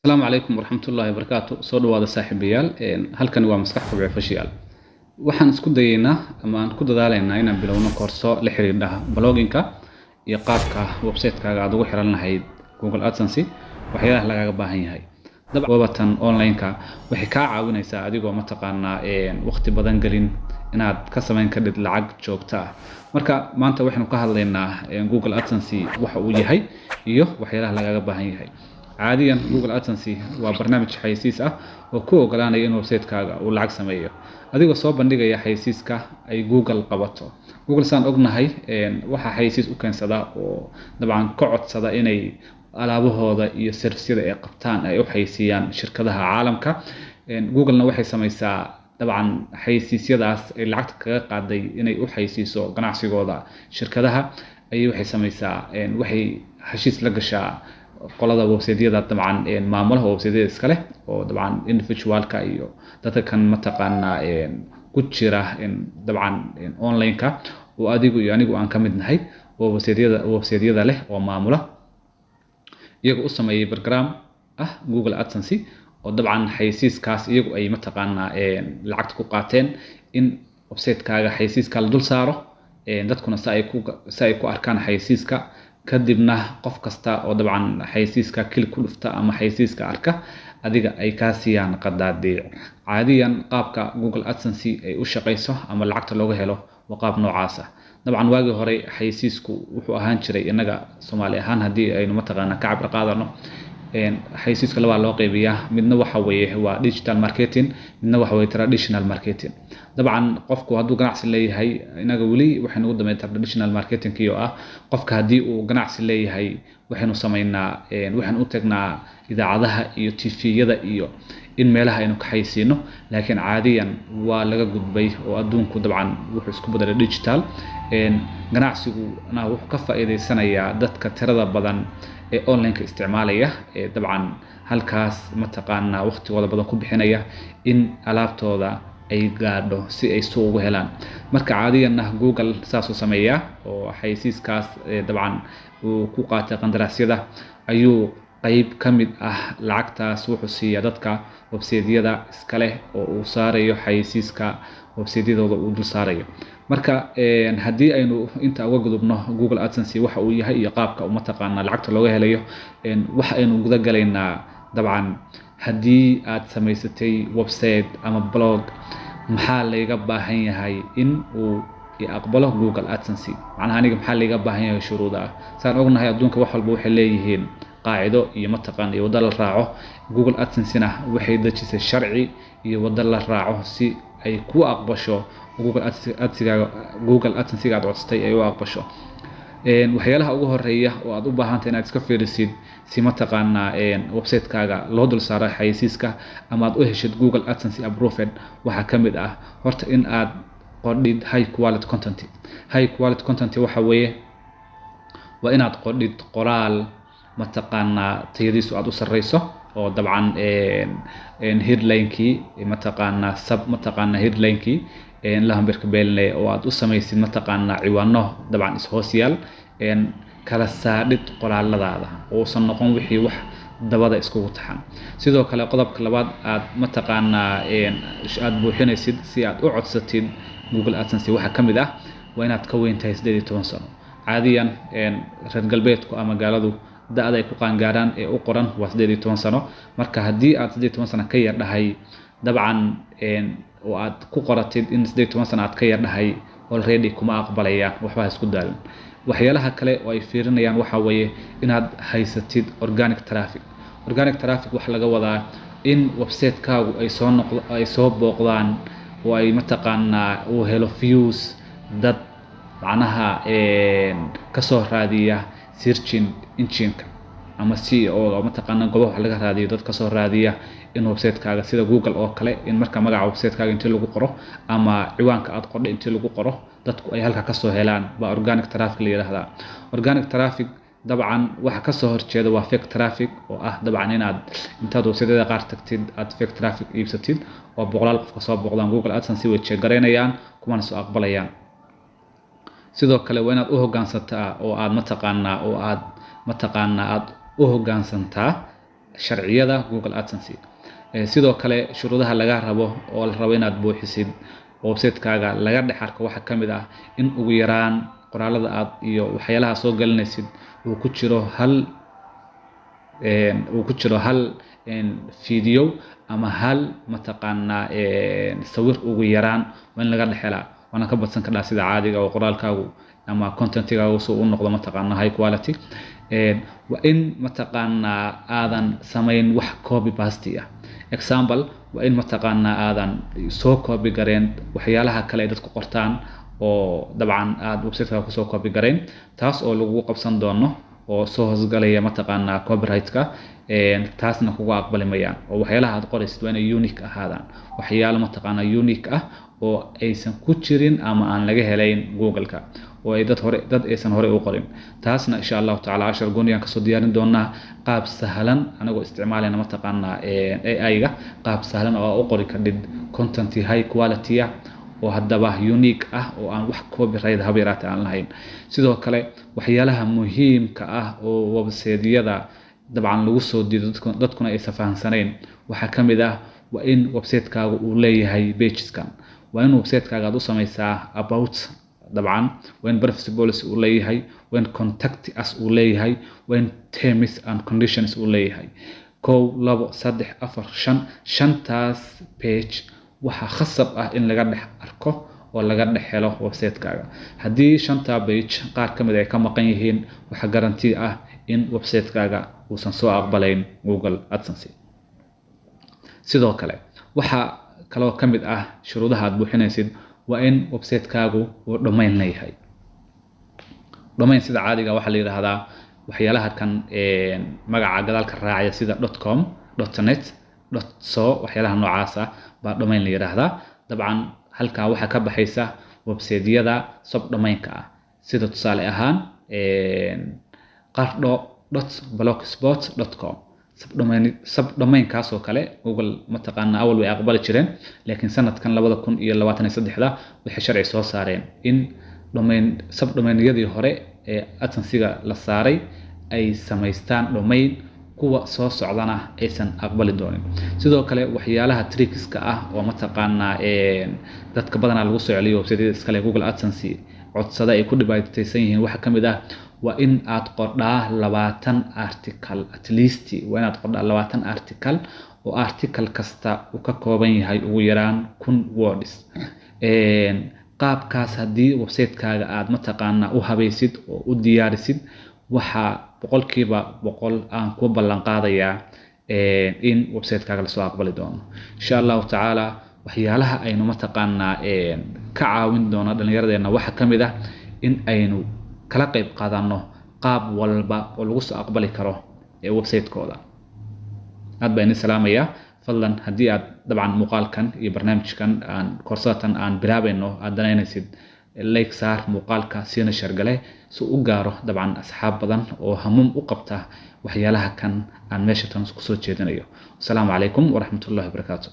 Asalaamu calaykum waraxmatullaahi wabarakaatu. Soo dhawaada, saaxiibayaal. Halkani waa Maskax Kobci Official. Waxaan isku dayeynaa ama aan ku dadaalaynaa inaan bilowno koorso la xiriidha blogging-ka iyo qaabka website-kaaga aad ugu xiran lahayd Google AdSense, waxyaalaha lagaaga baahan yahay. Dabcan webatan online-ka waxay kaa caawinaysaa adigoo mataqaanaa waqti badan gelin inaad ka samayn kadhid lacag joogto ah. Marka maanta waxaynu ka hadlaynaa Google AdSense waxa uu yahay iyo waxyaalaha lagaaga baahan yahay. Caadiyan Google AdSense waa barnaamij xayeysiis ah oo ku ogolaanaya in website-kaaga uu lacag sameeyo adigoo soo bandhigaya xayeysiiska ay Google qabato. Google, saan ognahay, waxaa xayeysiis u keensada oo dabcan ka codsada inay alaabahooda iyo service-yada ay qabtaan ay u xayeysiiyaan shirkadaha caalamka. Googlena waxay sameysaa dabcan xayeysiisyadaas ay lacagta kaga qaaday inay u xayeysiiso ganacsigooda shirkadaha ayay waxay sameysaa, waxay heshiis la gashaa qolada website-yada, dabcan maamulaha website-yada iska leh oo dabcan individual-ka iyo dadka kan mataqaanaa ku jira dabcan online-ka oo adigu iyo anigu aan ka mid nahay oo website-yada leh oo maamula, iyaga u sameeyay program ah Google AdSense oo dabcan xayeysiiskaas iyagu ay mataqaanaa lacagta ku qaateen in website-kaaga xayeysiiska la dul saaro, dadkuna si ay ku arkaan xayeysiiska. Kadibna qof kasta oo dabcan xayeysiiska click ku dhufta ama xayeysiiska arka, adiga ay kaa siiyaan qadaadiic. Caadiyan qaabka Google AdSense ay u shaqeyso ama lacagta looga helo waa qaab noocaas ah. Dabcan waagii hore xayeysiisku wuxuu ahaan jiray, innaga Soomaali ahaan haddii aynu mataqaanaa ka cabir qaadano, xayeysiiska labaa loo qaybiyaa: midna waxa weeye waa digital marketing, midna waxa weeye traditional marketing. Dabcan qofku hadduu ganacsi leeyahay, inaga weli waxaynu ugu dambeyn traditional marketing oo ah qofka haddii uu ganacsi leeyahay, waxaynu samaynaa, waxaynu u tagnaa idaacadaha iyo TV-yada iyo in meelaha aynu ka xayeysiino. Laakiin caadiyan waa laga gudbay oo adduunku dabcan wuxuu isku bedelay digital. Ganacsiguna wuxuu ka faa'iideysanayaa dadka tirada badan ee online-ka isticmaalaya ee dabcan halkaas mataqaanaa waqtigooda badan ku bixinaya in alaabtooda ay gaadho si ay suuq ugu helaan. Marka caadiyanna Google saasuu sameeyaa oo xayeysiiskaas dabcan uu ku qaatay qandaraasyada ayuu qayb ka mid ah lacagtaas wuxuu siiyaa dadka website-yada iska leh oo uu saarayo xayeysiiska, website-yadooda uu dul saarayo. Marka haddii aynu inta uga gudubno Google AdSense waxa uu yahay iyo qaabka mataqaanaa lacagta looga helayo, waxa aynu guda galaynaa dabcan haddii aad samaysatay website ama blog, maxaa layga baahan yahay in uu aqbalo Google AdSense? Macnaha aniga maxaa layga baahan yahay shuruuda ah? Saan ognahay, adduunka wax walba waxay leeyihiin qaacido iyo mataqaan iyo waddo la raaco. Google AdSense-na waxay dejisay sharci iyo waddo la raaco si ay ku aqbasho Google AdSense-gaaga, Google AdSense-ga aad codsatay ay u aqbasho. Waxyaalaha ugu horeeya oo aad u baahantay inaad iska fiirisid si mataqaanaa website-kaaga loo dul saaro xayeysiiska ama aad u heshid Google AdSense approved waxaa ka mid ah horta in aad qodhid high quality content. High quality content waxa weeye waa inaad qodhid qoraal mataqaanaa tayadiisu aad u sarreyso oo dabcan headline-kii mataqaanaa sub mataqaanaa headline-kii lahambirka beelinaya oo aad u samaysid mataqaanaa ciwaano dabcan is-hoos yaal, kala saadhid qoraaladaada uusan noqon wixii wax dabada iskugu taxan. Sidoo kale qodobka labaad aad mataqaanaa aad buuxinaysid si aad u codsatid Google AdSense waxaa ka mid ah waa inaad ka weyn tahay 18 sano. Caadiyan reer galbeedku ama gaaladu da'da ay ku qaangaaraan ee u qoran waa 18 sano. Marka haddii aad 18 sano ka yar dhahay, dabcan oo aad ku qoratid in 18 sano aad ka yar dhahay, already kuma aqbalayaan, waxba ha isku daalin. Waxyaalaha kale oo ay fiirinayaan waxa weeye inaad haysatid organic traffic. Organic traffic waxaa laga wadaa in website-kaagu ay soo noqdo, ay soo booqdaan oo ay mataqaanaa uu helo views, dad macnaha kasoo raadiya searching engine-ka ama si oo mataqaanaa goobaha wax laga raadiyo, dad kasoo raadiya in website-kaaga, sida Google oo kale, in marka magaca website-kaaga intii lagu qoro ama ciwaanka aad qordhay intii lagu qoro, dadku ay halka kasoo helaan baa organic traffic la yidhaahdaa. Organic traffic dabcan waxa kasoo horjeeda waa fake traffic, oo ah dabcan inaad intaad website-yada qaar tagtid aad fake traffic iibsatid oo boqolaal qof kasoo booqdaan. Google AdSense way check garaynayaan, kumana soo aqbalayaan. Sidoo kale waa inaad u hoggaansantaa oo aad mataqaanaa aad u hoggaansantaa sharciyada Google AdSense. Sidoo kale shuruudaha laga rabo oo la rabo inaad buuxisid website-kaaga laga dhex arko waxaa ka mid ah in ugu yaraan qoraalada aad iyo waxyaalaha soo gelinaysid uu ku jiro hal video ama hal mataqaanaa sawir ugu yaraan waa in laga dhex helaa, waana ka badsan kadhaa sida caadiga oo qoraalkaagu ama content-igaagu si uu u noqdo mataqaanaa high quality. Waa in mataqaanaa aadan samayn wax copy paste ah. Example, waa in mataqaanaa aadan soo copy gareen waxyaalaha kale ay dadku qortaan oo dabcan aad website-kaaga kusoo copy gareen, taas oo lagugu qabsan doono oo soo hoosgalaya mataqaanaa copyright-ka, taasna kuga aqbali mayaan. Oo waxyaalaha aad qoraysid waa inay unique ahaadaan, waxyaalo mataqaanaa unique ah oo aysan ku jirin ama aan laga helayn Google-ka oo ay dad hore, dad aysan hore u qorin. Taasna insha Allahu tacaala cashar gooni aan kasoo diyaarin doonaa, qaab sahlan anagoo isticmaalayna mataqaanaa AI-ga, qaab sahlan oo u qori kardhid content high quality ah oo haddaba unique ah oo aan wax copyright haba yaraatee aan lahayn. Sidoo kale waxyaalaha muhiimka ah oo website-yada dabcan lagu soo diido, dadkuna aysan fahansanayn, waxaa ka mid ah waa in website-kaaga uu leeyahay pages-kan. Waa in website-kaaga aad u samaysaa about, dabcan waa in privacy policy uu leeyahay, waa in contact us uu leeyahay, waa in terms and conditions uu leeyahay. Kow, labo, saddex, afar, shan, shantaas page waxaa khasab ah in laga dhex arko oo laga dhex helo website-kaaga. Haddii shantaa page qaar ka mid ay ka maqan yihiin, waxaa guarantee ah in website-kaaga uusan soo aqbalayn Google AdSense. Sidoo kale waxaa kaloo ka mid ah shuruudaha aad buuxinaysid waa in website-kaagu uu domain leeyahay. Domain sida caadiga waxaa la yidhaahdaa waxyaalaha kan magaca gadaalka raacaya, sida .com, .net, .so, waxyaalaha noocaas ah baa domain la yidhaahdaa. Dabcan halkaa waxaa ka baxaysa website-yada subdomain-ka ah, sida tusaale ahaan qardho.blogspot.com. Subdomain, subdomain-kaas oo kale Google mataqaana awal way aqbali jireen, laakiin sanadkan 2023-da waxay sharci soo saareen in domain subdomain-yadii hore ee AdSense-ga la saaray ay samaystaan domain, kuwa soo socdana aysan aqbali doonin. Sidoo kale waxyaalaha tricks-ka ah oo mataqaanaa dadka badanaa lagu soo celiyo website-yada iskale Google AdSense codsada ay ku dhibaataysan yihiin waxaa ka mid ah waa in aad qordhaa 20 article at least. Waa inaad qordhaa 20 article oo article kasta uu ka kooban yahay ugu yaraan 1000 words. Qaabkaas haddii website-kaaga aad mataqaanaa u habaysid oo u diyaarisid, waxaa 100% aan ku ballan qaadayaa in website-kaaga lasoo aqbali doono insha Allahu tacaala. Waxyaalaha aynu mataqaanaa ka caawin doono dhallinyaradeenna waxaa ka mid ah in aynu kala qayb qaadano qaab walba oo lagu soo aqbali karo ee website-kooda. Aad baan idin salaamayaa. Fadlan haddii aad dabcan muuqaalkan iyo barnaamijkan aan koorsatan aan bilaabayno aad danaynaysid, like saar muuqaalka, siina share gale si u gaaro dabcan asxaab badan oo hamuum u qabta waxyaalaha kan aan meesha tan kusoo jeedinayo. Asalaamu calaykum waraxmatullahi wabarakaatu.